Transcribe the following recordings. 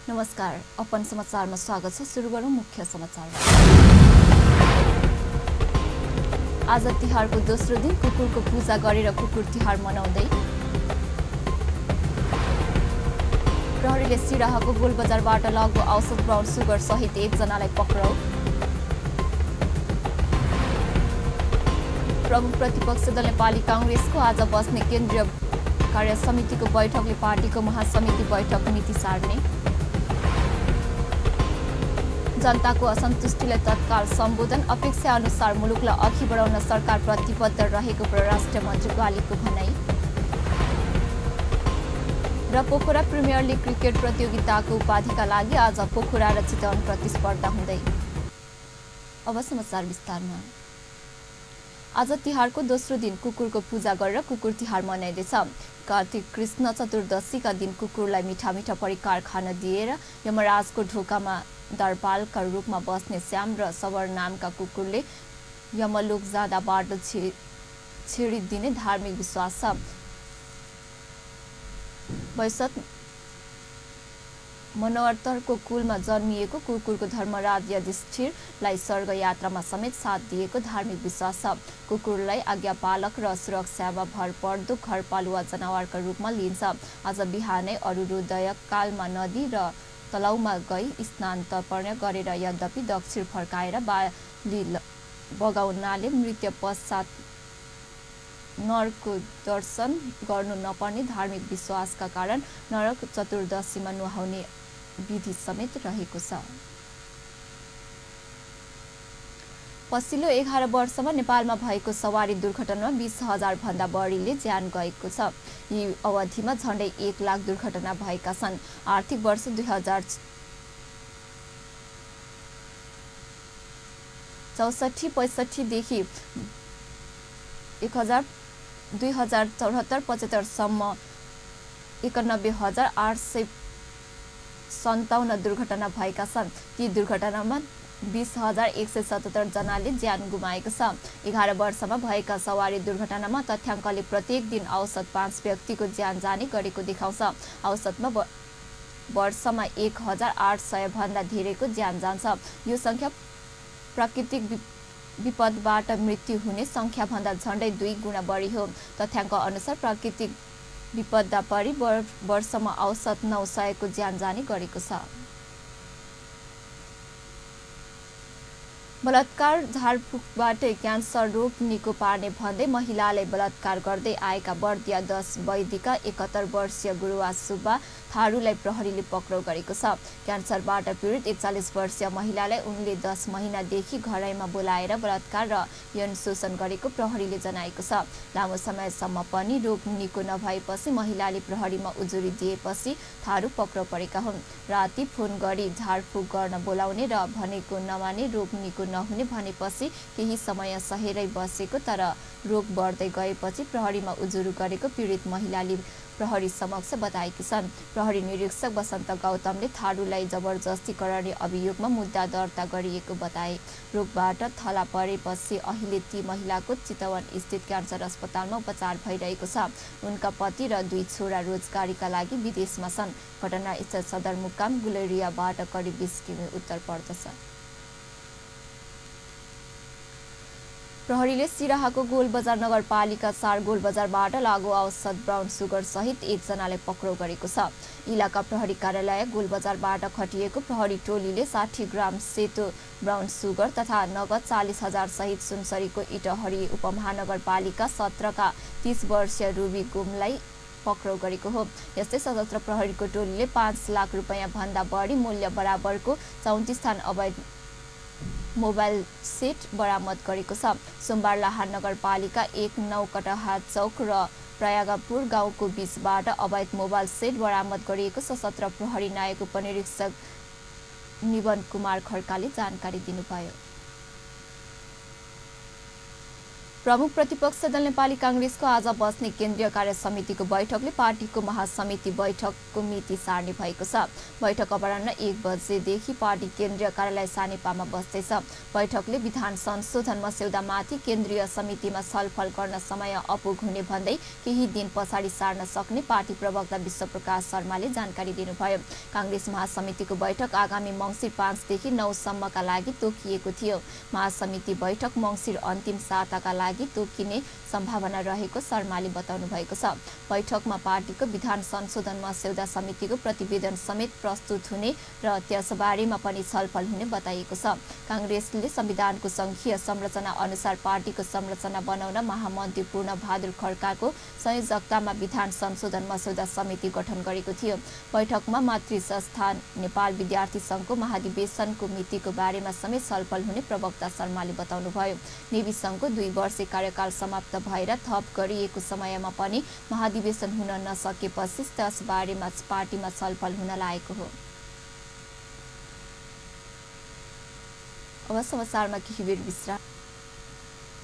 नमस्कार, अपन समाचारमा स्वागत छ। सुरु गरौँ मुख्य समाचारमा। आज तिहारको दोस्रो दिन कुकुरको पूजा गरेर कुकुर तिहार मनाउँदै। प्रहरीले सिराहाको गोलबजारबाट लगभग औसत ब्राउन सुगर सहित एकजनालाई पक्राउ। प्रमुख प्रतिपक्ष दल नेपाली कांग्रेसको आज बस्ने केन्द्रीय कार्य समितिको बैठकले पार्टीको महासमिति बैठक नीति सार्ने। जनताको असन्तुष्टिलाई तत्काल सम्बोधन, अपेक्षा अनुसार मुलुकलाई अघि बढाउन सरकार प्रतिबद्ध रहेको परराष्ट्र मन्त्री ग्वालीको भनाई। र पोखरा प्रिमियर लिग क्रिकेट प्रतियोगिताको उपाधिका लागि आज पोखरा र चितवन प्रतिस्पर्धा हुँदै। अब समाचार विस्तारमा। आज तिहारको दोस्रो दिन कुकुरको पूजा गरेर कुकुर तिहार मनाइँदैछ। कार्तिक कृष्ण चतुर्दशीका दिन कुकुरलाई मिठा मिठा परिकार खान दिएर यमराजको ढोकामा दरपालका रूपमा बस्ने श्याम र सबर नामका कुकुरले यमलोक जाँदा बाटो छेडिदिने धार्मिक विश्वास छ। वैशत मनवर्तरको कुलमा जन्मिएको कुकुरको धर्मराज युधिष्ठिरलाई स्वर्ग यात्रामा समेत साथ दिएको धार्मिक विश्वास छ। कुकुरलाई आज्ञापालक र सुरक्षामा भरपर्दो घरपालुवा जनावरका रूपमा लिइन्छ। आज बिहानै अरुणोदय कालमा नदी र तलाउमा गई स्नान तर्पण गरेर यद्यपि दक्षिण फर्काएर बाली बगाउनाले मृत्यु पश्चात नरकको दर्शन गर्नु नपर्ने धार्मिक विश्वासका कारण नरक चतुर्दशीमा नुहाउने विधि समेत रहेको छ। पछिल्लो 11 वर्षमा नेपालमा भएको सवारी दुर्घटनामा 20,000 भन्दा बढीले ज्यान गएको छ। यी अवधिमा झण्डै 1 लाख दुर्घटना भएका छन्। आर्थिक वर्ष 2064-65 देखि 2074-75 सम्म 91,857 दुर्घटना भएका छन्। ती दुर्घटनामा 20,177 जनाले ज्यान गुमाएको छ। 11 वर्षमा भएका सवारी दुर्घटनामा तथ्याङ्कले प्रत्येक दिन औसत 5 व्यक्तिको ज्यान जाने गरेको देखाउँछ। औसतमा वर्षमा 1,800 भन्दा धेरैको ज्यान जान्छ। यो सङ्ख्या प्राकृतिक विपदबाट मृत्यु हुने सङ्ख्याभन्दा झण्डै 2 गुणा बढी हो। तथ्याङ्क अनुसार प्राकृतिक विपदा परि वर्षमा औसत 900 को ज्यान जाने गरेको छ। बलात्कार झारफुकबाट क्यान्सर रोग निको पार्ने भन्दै महिलाले बलात्कार गर्दै आएका बर्दिया 10 वैदिका 71 वर्षीय गुरुवा सुब्बा थारूलाई प्रहरीले पक्राउ गरेको छ। क्यान्सरबाट पीडित 41 वर्षीय महिलालाई उनले 10 महिनादेखि घरैमा बोलाएर बलात्कार र यौन शोषण गरेको प्रहरीले जनाएको छ। लामो समयसम्म पनि रोग निको नभएपछि महिलाले प्रहरीमा उजुरी दिएपछि थारू पक्राउ परेका हुन्। राति फोन गरी झारफुक गर्न बोलाउने र भनेको नमाने रोग निको नहुने भनेपछि केही समय सहेरै बसेको तर रोग बढ्दै गएपछि प्रहरीमा उजुरी गरेको पीडित महिलाले प्रहरी समक्ष बताएकी छन्। प्रहरी निरीक्षक वसन्त गौतमले थारूलाई जबरजस्ती गर्ने अभियोगमा मुद्दा दर्ता गरिएको बताए। रोगबाट थला परेपछि अहिले ती महिलाको चितवन स्थित क्यान्सर अस्पतालमा उपचार भइरहेको छ। उनका पति र 2 छोरा रोजगारीका लागि विदेशमा छन्। घटनास्थल सदरमुकाम गुलेरियाबाट करिब 20 किमि उत्तर पर्दछ। प्रहरीले सिराहाको गोलबजार नगरपालिका 4 गोलबजारबाट लागु औसत ब्राउन सुगर सहित एकजनालाई पक्राउ गरेको छ। इलाका प्रहरी कार्यालय गोलबजारबाट खटिएको प्रहरी टोलीले 60 ग्राम सेतो ब्राउन सुगर तथा नगद 40,000 सहित सुनसरीको इटहरी उपमहानगरपालिका 17 का 30 वर्षीय रुबी गुमलाई पक्राउ गरेको हो। यस्तै सशस्त्र प्रहरीको टोलीले 5 लाख रुपैयाँ भन्दा बढी मूल्य बराबरको 34 थान अवैध मोबाइल सेट बरामद गरेको छ। सोमबार लाहार नगरपालिका 1 कटहा चौक र प्रयागपुर गाउँको बीचबाट अवैध मोबाइल सेट बरामद गरिएको सशस्त्र प्रहरी नायक उपनिरीक्षक निवन कुमार खड्काले जानकारी दिनुभयो। प्रमुख प्रतिपक्ष दल नेपाली कांग्रेसको आज बस्ने केन्द्रीय कार्य समितिको बैठकले पार्टीको महासमिति बैठकको मिति सार्ने भएको छ। बैठक अपराह्न 1 बजेदेखि पार्टी केन्द्रीय कार्यालय सानेपामा बस्दैछ। बैठकले विधान संशोधन मस्यौदामाथि केन्द्रीय समितिमा छलफल गर्न समय अपुग हुने भन्दै केही दिन पछाडि सार्न सक्ने पार्टी प्रवक्ता विश्वप्रकाश शर्माले जानकारी दिनुभयो। कांग्रेस महासमितिको बैठक आगामी मङ्सिर 5 देखि 9 सम्मका लागि तोकिएको थियो। महासमिति बैठक मङ्सिर अन्तिम साताका लागि तोकिने सम्भावना रहेको शर्माले बताउनु भएको छ। बैठकमा पार्टीको विधान संशोधन मस्यौदा समितिको प्रतिवेदन समेत प्रस्तुत हुने र त्यसबारेमा पनि छलफल हुने बताइएको छ। कांग्रेसले संविधानको संघीय संरचना अनुसार पार्टीको संरचना बनाउन महामन्त्री पूर्ण बहादुर खड्काको संयोजकतामा विधान संशोधन मस्यौदा समिति गठन गरेको थियो। बैठकमा मातृ संस्थान नेपाल विद्यार्थी संघको महाधिवेशनको मितिको बारेमा समेत छलफल हुने प्रवक्ता शर्माले बताउनुभयो। नेवी संघको 2 वर्ष कार्यकाल समाप्त भएर थप गरिएको समयमा पनि महाधिवेशन हुन नसकेपछि त्यसबारेमा पार्टीमा छलफल हुन लागेको हो। अब समाचारमा केही बेर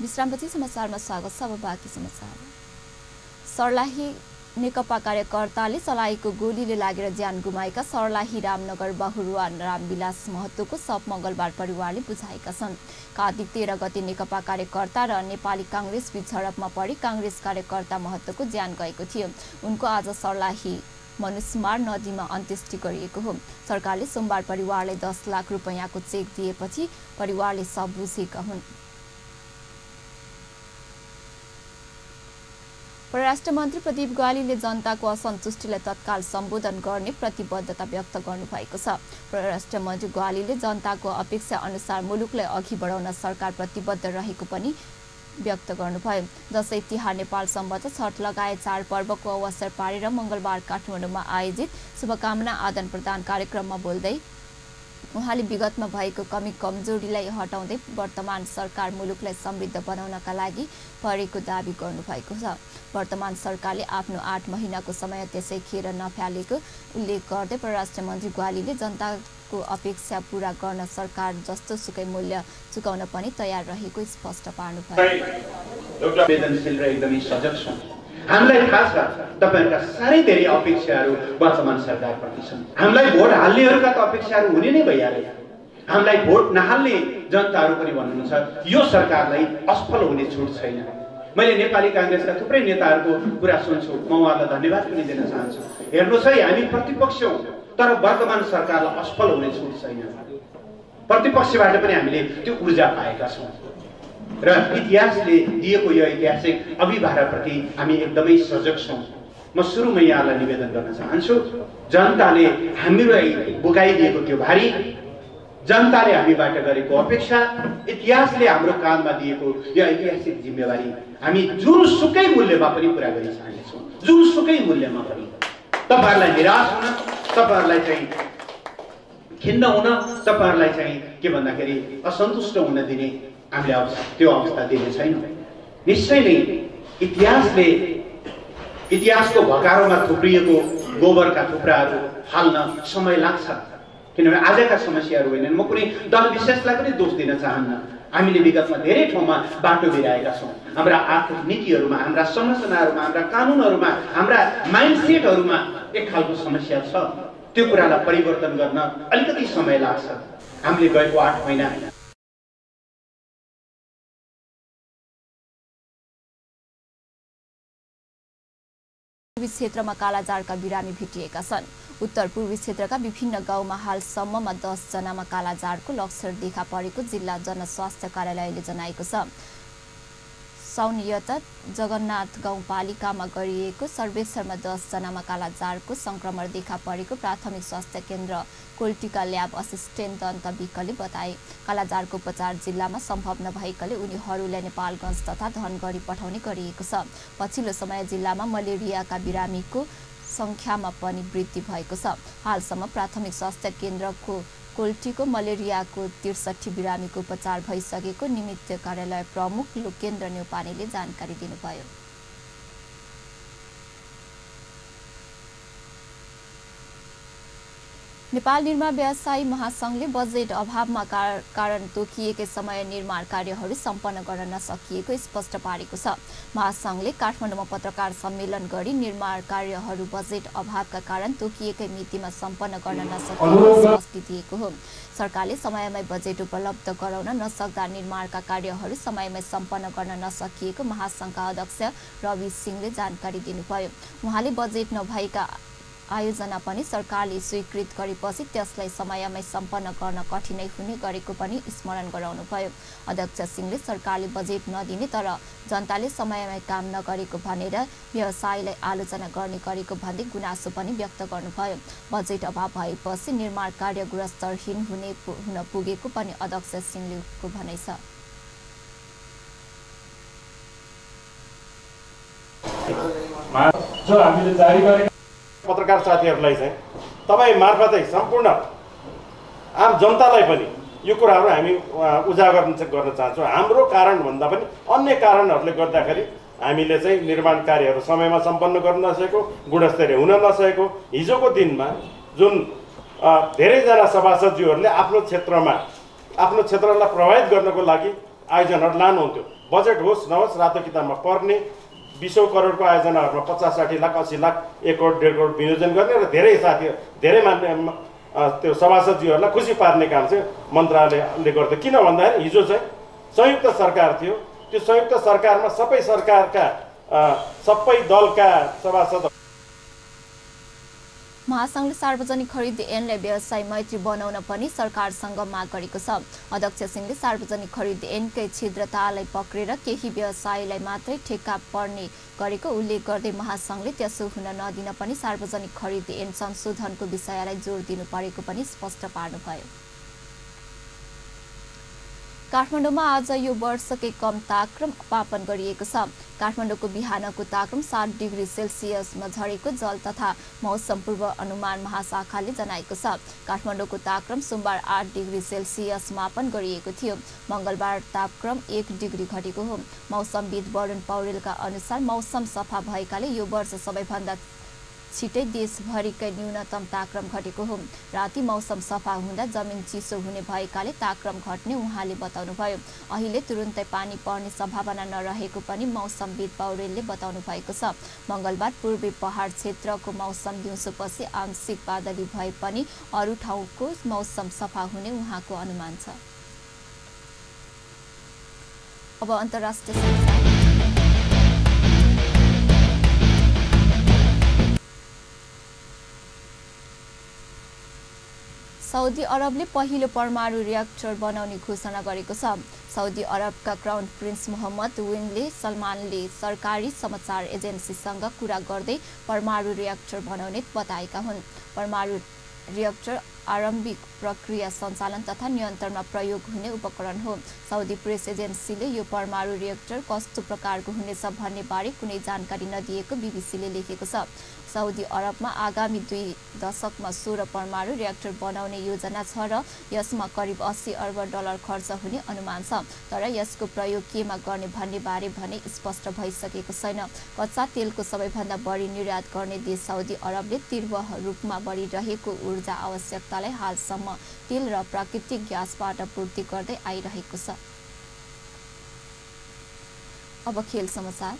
विश्रामपछि समाचारमा स्वागत छ। अब बाँकी समाचार। सर्लाही नेकपा कार्यकर्ताले चलाएको गोलीले लागेर ज्यान गुमाएका सर्लाही रामनगर बहुरुवा रामविलास महतोको शव मंगलबार परिवारले बुझाएका छन्। कार्तिक 13 गते नेकपा कार्यकर्ता र नेपाली कांग्रेस बीच झडपमा परि कांग्रेस कार्यकर्ता महतोको ज्यान गएको थियो। उनको आज सर्लाही मनुष्यमार नदीमा अन्त्येष्टि गरिएको हो। सरकारले सोमबार परिवारलाई 10 लाख रुपैयाँको चेक दिएपछि परिवारले शव बुझेका हुन्। परराष्ट्र मन्त्री प्रदीप ग्वालीले जनताको असन्तुष्टिलाई तत्काल सम्बोधन गर्ने प्रतिबद्धता व्यक्त गर्नुभएको छ। परराष्ट्र मन्त्री ग्वालीले जनताको अपेक्षा अनुसार मुलुकलाई अघि बढाउन सरकार प्रतिबद्ध रहेको पनि व्यक्त गर्नुभयो। दशैं तिहार नेपाल सम्बद्ध छठ लगायत चाडपर्वको अवसर पारेर मंगलबार काठमाडौँमा आयोजित शुभकामना आदान प्रदान कार्यक्रममा बोल्दै उहाँले विगतमा भएको कमी कमजोरीलाई हटाउँदै वर्तमान सरकार मुलुकलाई समृद्ध बनाउनका लागि परेको दाबी गर्नुभएको छ। वर्तमान सरकारले आफ्नो 8 महिनाको समय त्यसै खेर नफालेको उल्लेख गर्दै परराष्ट्र मन्त्री ग्वालीले जनताको अपेक्षा पूरा गर्न सरकार जस्तो सुकै मूल्य चुकाउन पनि तयार रहेको स्पष्ट पार्नुभयो। हामीलाई थाहा छ तपाईहरुका सारै धेरै अपेक्षाहरू वर्तमान सरकारप्रति छन्। हामीलाई भोट हाल्नेहरुका त अपेक्षाहरू हुने नै भइहाले। हामीलाई भोट नहाल्ने जनताहरू पनि भन्नुहुन्छ यो सरकारलाई असफल हुने छुट छैन। मैले नेपाली कांग्रेसका थुप्रै नेताहरूको कुरा सुन्छु, म उहाँलाई धन्यवाद पनि दिन चाहन्छु। हेर्नुस् है, हामी प्रतिपक्ष हौं तर वर्तमान सरकारलाई असफल हुने छुट छैन। प्रतिपक्षबाट पनि हामीले त्यो ऊर्जा पाएका छौं र इतिहासले दिएको यो ऐतिहासिक अभिभारप्रति हामी एकदमै सजग छौं। म सुरुमै यहाँलाई निवेदन गर्न चाहन्छु, जनताले हामीलाई बोकाइदिएको त्यो भारी, जनताले हामीबाट गरेको अपेक्षा, इतिहासले हाम्रो काँधमा दिएको यो ऐतिहासिक जिम्मेवारी हामी जुनसुकै मूल्यमा पनि पूरा गर्न चाहन्छौँ। जुनसुकै मूल्यमा पनि तपाईहरुलाई निराश हुन, तपाईहरुलाई चाहिँ खिन्न हुन, तपाईहरुलाई चाहिँ के भन्दाखेरि असन्तुष्ट हुन दिने हामीले त्यो अवस्था दिने छैन। निश्चय नै इतिहासको भकारोमा थुप्रिएको गोबरका थुप्राहरू हाल्न समय लाग्छ, किनभने आजका समस्याहरू होइनन्। म कुनै दल विशेषलाई पनि दोष दिन चाहन्न। हामीले विगतमा धेरै ठाउँमा बाटो बिराएका छौं। हाम्रा आर्थिक नीतिहरूमा, हाम्रा संरचनाहरूमा, हाम्रा कानुनहरूमा, हाम्रा माइन्डसेटहरूमा एक खालको समस्या छ। त्यो कुरालाई परिवर्तन गर्न अलिकति समय लाग्छ। हामीले गएको 8 महिना क्षेत्रमा कालाजारका बिरामी भेटिएका छन्। उत्तर पूर्वी क्षेत्रका विभिन्न गाउँमा हालसम्ममा 10 जनामा कालाजारको लक्षण देखा परेको जिल्ला जनस्वास्थ्य कार्यालयले जनाएको छ। सौनियत जगन्नाथ गाउँपालिकामा गरिएको सर्वेक्षणमा 10 जनामा कालाजारको संक्रमण देखा परेको प्राथमिक स्वास्थ्य केन्द्र कोल्टीका ल्याब असिस्टेन्ट दन्त विकले बताए। कालाजारको उपचार जिल्लामा सम्भव नभएकाले उनीहरूलाई नेपालगञ्ज तथा धनगढी पठाउने गरिएको छ। पछिल्लो समय जिल्लामा मलेरियाका बिरामीको संख्यामा पनि वृद्धि भएको छ। हालसम्म प्राथमिक स्वास्थ्य केन्द्रको कोल्टीको मलेरियाको 63 बिरामीको उपचार भइसकेको निमित्त कार्यालय प्रमुख लोकेन्द्र न्यौपानेले जानकारी दिनुभयो। नेपाल निर्माण व्यवसायी महासंघले बजेट अभावमा कारण तोकिएकै समय निर्माण कार्यहरू सम्पन्न गर्न नसकिएको स्पष्ट पारेको छ। महासंघले काठमाडौँमा पत्रकार सम्मेलन गरी निर्माण कार्यहरू बजेट अभावका कारण तोकिएकै मितिमा सम्पन्न गर्न नसकिएको स्पष्ट दिएको हो। सरकारले समयमै बजेट उपलब्ध गराउन नसक्दा निर्माणका कार्यहरू समयमै सम्पन्न गर्न नसकिएको महासंघका अध्यक्ष रवि सिंहले जानकारी दिनुभयो। उहाँले बजेट नभएका आयोजना पनि सरकारले स्वीकृत गरेपछि त्यसलाई समयमै सम्पन्न गर्न कठिनाइ हुने गरेको पनि स्मरण गराउनुभयो। अध्यक्ष सिंहले सरकारले बजेट नदिने तर जनताले समयमै काम नगरेको भनेर व्यवसायीलाई आलोचना गर्ने गरेको भन्दै गुनासो पनि व्यक्त गर्नुभयो। बजेट अभाव भएपछि निर्माण कार्य गुणस्तरहीन हुन पुगेको पनि अध्यक्ष सिंहलेको भनाइ छ। जो हामीले जारी गरेका पत्रकार साथीहरूलाई चाहिँ तपाईँ मार्फतै सम्पूर्ण आम जनतालाई पनि यो कुराहरू हामी उजागर गर्न चाहन्छौँ। हाम्रो कारणभन्दा पनि अन्य कारणहरूले गर्दाखेरि हामीले चाहिँ निर्माण कार्यहरू समयमा सम्पन्न गर्न नसकेको, गुणस्तरीय हुन नसकेको, हिजोको दिनमा जुन धेरैजना सभासदज्यूहरूले आफ्नो क्षेत्रलाई प्रभावित गर्नको लागि आयोजनाहरू लानुहुन्थ्यो। बजेट होस् नहोस् रातो किताबमा पर्ने 20 करोडको आयोजनाहरूमा 50-60 लाख 80 लाख 1 करोड 1.5 करोड विनियोजन गर्ने र धेरै त्यो सभासदज्यूहरूलाई खुसी पार्ने काम चाहिँ मन्त्रालयले गर्दै। किन भन्दाखेरि हिजो चाहिँ संयुक्त सरकार थियो, त्यो संयुक्त सरकारमा सबै सरकारका सबै दलका सभासद। महासंघले सार्वजनिक खरिद ऐनलाई व्यवसाय मैत्री बनाउन पनि सरकारसँग माग गरेको छ। अध्यक्ष सिंहले सार्वजनिक खरिद ऐनकै छिद्रतालाई पक्रेर केही व्यवसायीलाई मात्रै ठेक्का पर्ने गरेको उल्लेख गर्दै महासंघले त्यसो हुन नदिन पनि सार्वजनिक खरिद ऐन संशोधनको विषयलाई जोड दिनु परेको पनि स्पष्ट पार्नुभयो। काठमाडौँमा आज यो वर्षकै कम तापक्रम मापन गरिएको छ। काठमाडौँको बिहानको तापक्रम 7 डिग्री सेल्सियसमा झरेको जल तथा मौसम पूर्व अनुमान महाशाखाले जनाएको छ। काठमाडौँको तापक्रम सोमबार 8 डिग्री सेल्सियस मापन गरिएको थियो। मंगलबार तापक्रम 1 डिग्री घटेको हो। मौसमविद वरुण पौडेलका अनुसार मौसम सफा भएकाले यो वर्ष सबैभन्दा छिटै देशभरिकै न्यूनतम तापक्रम घटेको हो। राति मौसम सफा हुँदा जमिन चिसो हुने भएकाले तापक्रम घट्ने उहाँले बताउनुभयो। अहिले तुरुन्तै पानी पर्ने सम्भावना नरहेको पनि मौसमविद पौडेलले बताउनु भएको छ। मंगलबार पूर्वी पहाड क्षेत्रको मौसम दिउँसोपछि आंशिक बादली भए पनि अरू ठाउँको मौसम सफा हुने उहाँको अनुमान छ। अब अन्तर्राष्ट्रिय समाचार। साउदी अरबले पहिलो परमाणु रिएक्टर बनाउने घोषणा गरेको छ। साउदी अरबका क्राउन प्रिन्स मोहम्मद बिन सलमानले सरकारी समाचार एजेन्सीसँग कुरा गर्दै परमाणु रिएक्टर बनाउने बताएका हुन्। परमाणु रिएक्टर आरम्भिक प्रक्रिया सञ्चालन तथा नियन्त्रणमा प्रयोग हुने उपकरण हो। साउदी प्रेस एजेन्सीले यो परमाणु रिएक्टर कस्तो प्रकारको हुनेछ भन्ने बारे कुनै जानकारी नदिएको बीबीसीले लेखेको छ। साउदी अरबमा आगामी 2 दशकमा 16 परमाणु रिएक्टर बनाउने योजना छ र यसमा करिब $80 अर्ब खर्च हुने अनुमान छ। तर यसको प्रयोग केमा गर्ने भन्ने बारे भने स्पष्ट भइसकेको छैन। कच्चा तेलको सबैभन्दा बढी निर्यात गर्ने देश साउदी अरबले तीव्र रूपमा बढिरहेको ऊर्जा आवश्यकतालाई हालसम्म तेल र प्राकृतिक ग्यासबाट पूर्ति गर्दै आइरहेको छ। अब खेल समाचार।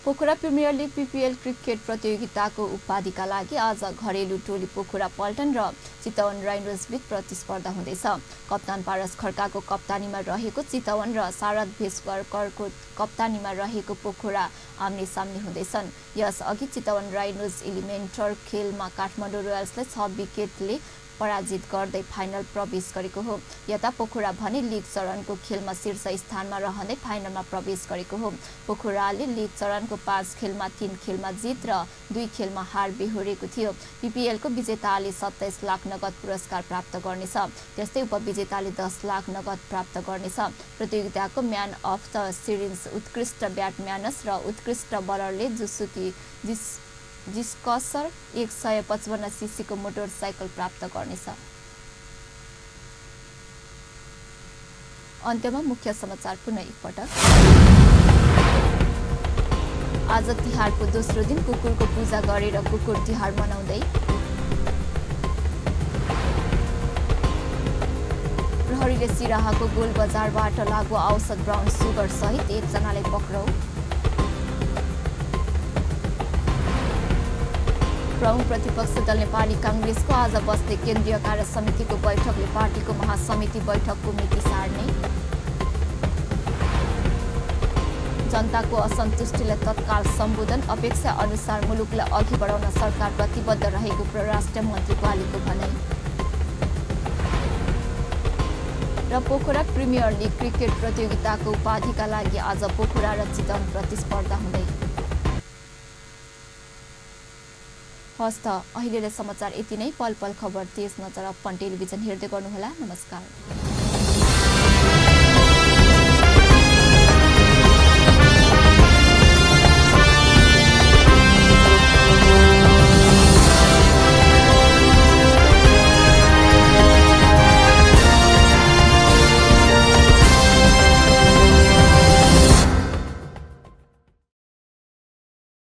Pokhara premier league PPL cricket प्रतियोगिताको उपाधिका लागि आज घरेलु टोली पोखरा पल्टन र चितवन राइनोज बीच प्रतिस्पर्धा हुँदैछ। कप्तान पारस खड्काको कप्तानीमा रहेको चितवन र शारद भेसवरकरको कप्तानीमा रहेको पोखरा आम्ने सामने हुँदैछन्। यसअघि चितवन राइनोज इलिमेन्टर खेलमा काठमाडौँ रोयल्सलाई 6 विकेटले पराजित गर्दै फाइनल प्रवेश गरेको हो। यता पोखरा भने लिग चरणको खेलमा शीर्ष स्थानमा रहँदै फाइनलमा प्रवेश गरेको हो। पोखराले लिग चरणको 5 खेलमा 3 खेलमा जित र 2 खेलमा हार बेहोरेको थियो। पीपीएलको विजेताले 27 लाख नगद पुरस्कार प्राप्त गर्नेछ। त्यस्तै उपविजेताले 10 लाख नगद प्राप्त गर्नेछ। प्रतियोगिताको म्यान अफ द सिरिज उत्कृष्ट ब्याटम्यानस र उत्कृष्ट बलरले जुसुकी जिस्कसर 155 सीसीको मोटरसाइकल प्राप्त गर्नेछ। अन्त्यमा मुख्य समाचार पुनः एकपटक। आज तिहारको दोस्रो दिन कुकुरको पूजा गरेर कुकुर तिहार मनाउँदै। प्रहरीले सिराहाको गोल बजारबाट लागु औषध ब्राउन सुगर सहित 1 जनालाई पक्राउ। प्रमुख प्रतिपक्ष दल नेपाली कांग्रेसको आज बस्ने केन्द्रीय कार्य समितिको बैठकले पार्टीको महासमिति बैठकको मिति सार्ने। जनताको असन्तुष्टिलाई तत्काल सम्बोधन, अपेक्षा अनुसार मुलुकलाई अघि बढाउन सरकार प्रतिबद्ध रहेको परराष्ट्र मन्त्री वालीको भनाई। र पोखरा प्रिमियर लिग क्रिकेट प्रतियोगिताको उपाधिका लागि आज पोखरा र चितवन प्रतिस्पर्धा हुँदै। हस्त अहिलेलाई समाचार यति नै। पल पल खबर तेज नजर अपन टेलिभिजन हेर्दै गर्नुहोला। नमस्कार।